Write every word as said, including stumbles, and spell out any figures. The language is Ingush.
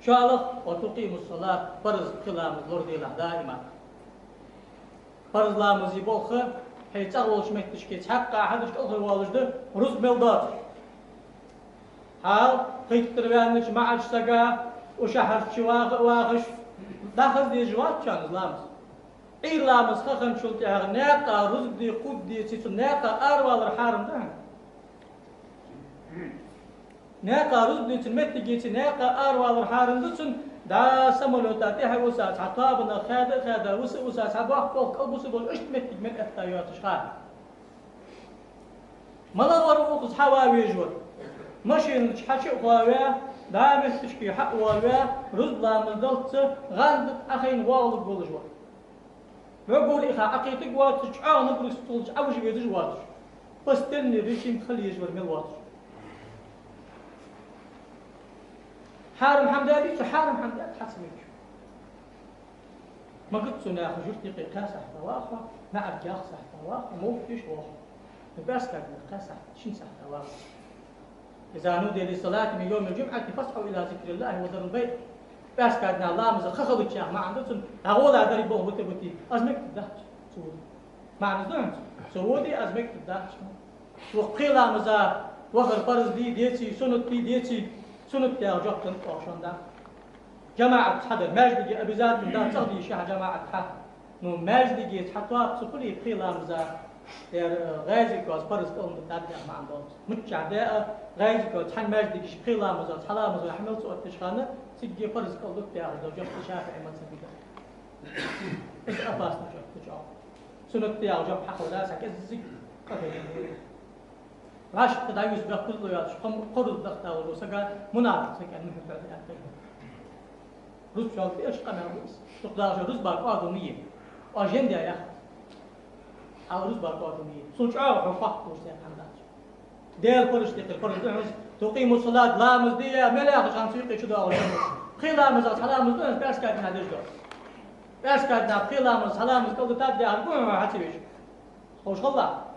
ШоллагӀа, وتقيموا الصلاة, парз пхи ламаз лораделахь даим. Парз ламаза болх хьай цӀагӀа волча метташка цхьаккха хьадеш кӀалхарвоалаш да, рузба мел доацаш. Хьал, пхийттара ваьннача маӀача сага, укх шахьарча ваха-, вахаш, дӀахаза дезаш вац цунна из ламаз. Ӏуйра ламаз ха хинначул тӀехьагӀа наькъа рузба де, кхувда деце, цун наькъа аравалар хьарам да хьона. Наькъа рузба деча моттигеца наькъа аравалар хьарам да цун, дӀа самолёта тӀехьа висача, цхьа тоабанах хаьда а хаьда, виса а висача, цхьа боккха кӀалбуса болаш, иштта моттиг мел этта йоацаш хана. МалагӀа вар укхаза хьава везаш вар? Машина чу хьачу а хоаваь, дӀа метташка хьа а воалаваь, рузба ламаз даллалца гӀанда тӀа Ӏохайна воагӀалургволаш вар. ВӀогур иха Ӏокхийтаргвоацаш, чӀоагӀа нагрузка цулча Ӏовижа везаш воацаш. Постоянный режим хила езаш вар мел воацаш. Хьарам хӀама да дий цу, хьарам хӀама да хьа ца мегаш. Магац цунах жуьртий кхе кхаь сахьата ваха, наӀарга ялх сахьата ваха, мовлат деш ваха. Ну, пӀаьраска дийнахьа кхаь сахьата, шин сахьата ваха. إذا نودي للصلاة من يوم الجمعة فاسعوا إلى ذكر الله وذروا البيع. ПӀаьраска дийнахьа ламаза ха хилча яха маӀан да цун, дӀагӀолаш деррига болх бита бутий, аз мегаргдац цу вода. МаӀан из да хьона цун, цу вода, аз мегаргдац. Укх пхи ламаза вахар парз дий, деций, суннат дий, деций, суннат да яха жоп да оаха шоана. ЖамаӀат хьадар, маьждиге обязательно да, цӀагӀа дийша хьа жамаӀат хьа. Ну, маьждиге цхьа тоаба ца хуле, пхи ламаза, ер, э, гӀаьзий коа парз кӀалдутаргдац яха маӀан долаш. Миччахьа да а, гӀаьзий коа цхьан маьждиге пхи ламаза, цхьа ламаза хьа мел ца отташ хана, цига парз кӀалдут яхаш да жоп ШафиӀий мазхӀабе да. Из опасный жоп да чӀоагӀа. Суннат да яха жоп хьахилча, саг кӀеззига къахетам бу. ВӀашагӀкхы дӀаювца бехк хулаш йоацаш, кхо-, кхо рузба дахта волча сага мунафикъ саг аьнна мухьал хьоьху аьнна. Рузба чӀоагӀа беш къамаьл ба из. Дукха далаш рузба кӀоадал ма е. Оаш жен де яхац. Ала рузба кӀоадал ма е. Цул чӀоагӀа хьо факт луш саг хӀама дац. Даьла парз тӀехьа парз да хьона из, تقيموا الصلاة, ламаз де, мел яхача хана цу юкъе чудоагӀаш да. Пхи ламаза цхьа ламаз да хьона из, пӀаьраска дийнахьа деш да. ПӀаьраска дийнахьа пхи ламаза цхьа ламаз кӀалдутаргда яхар ба хьона хьа ца веш. Ховш хилалахь.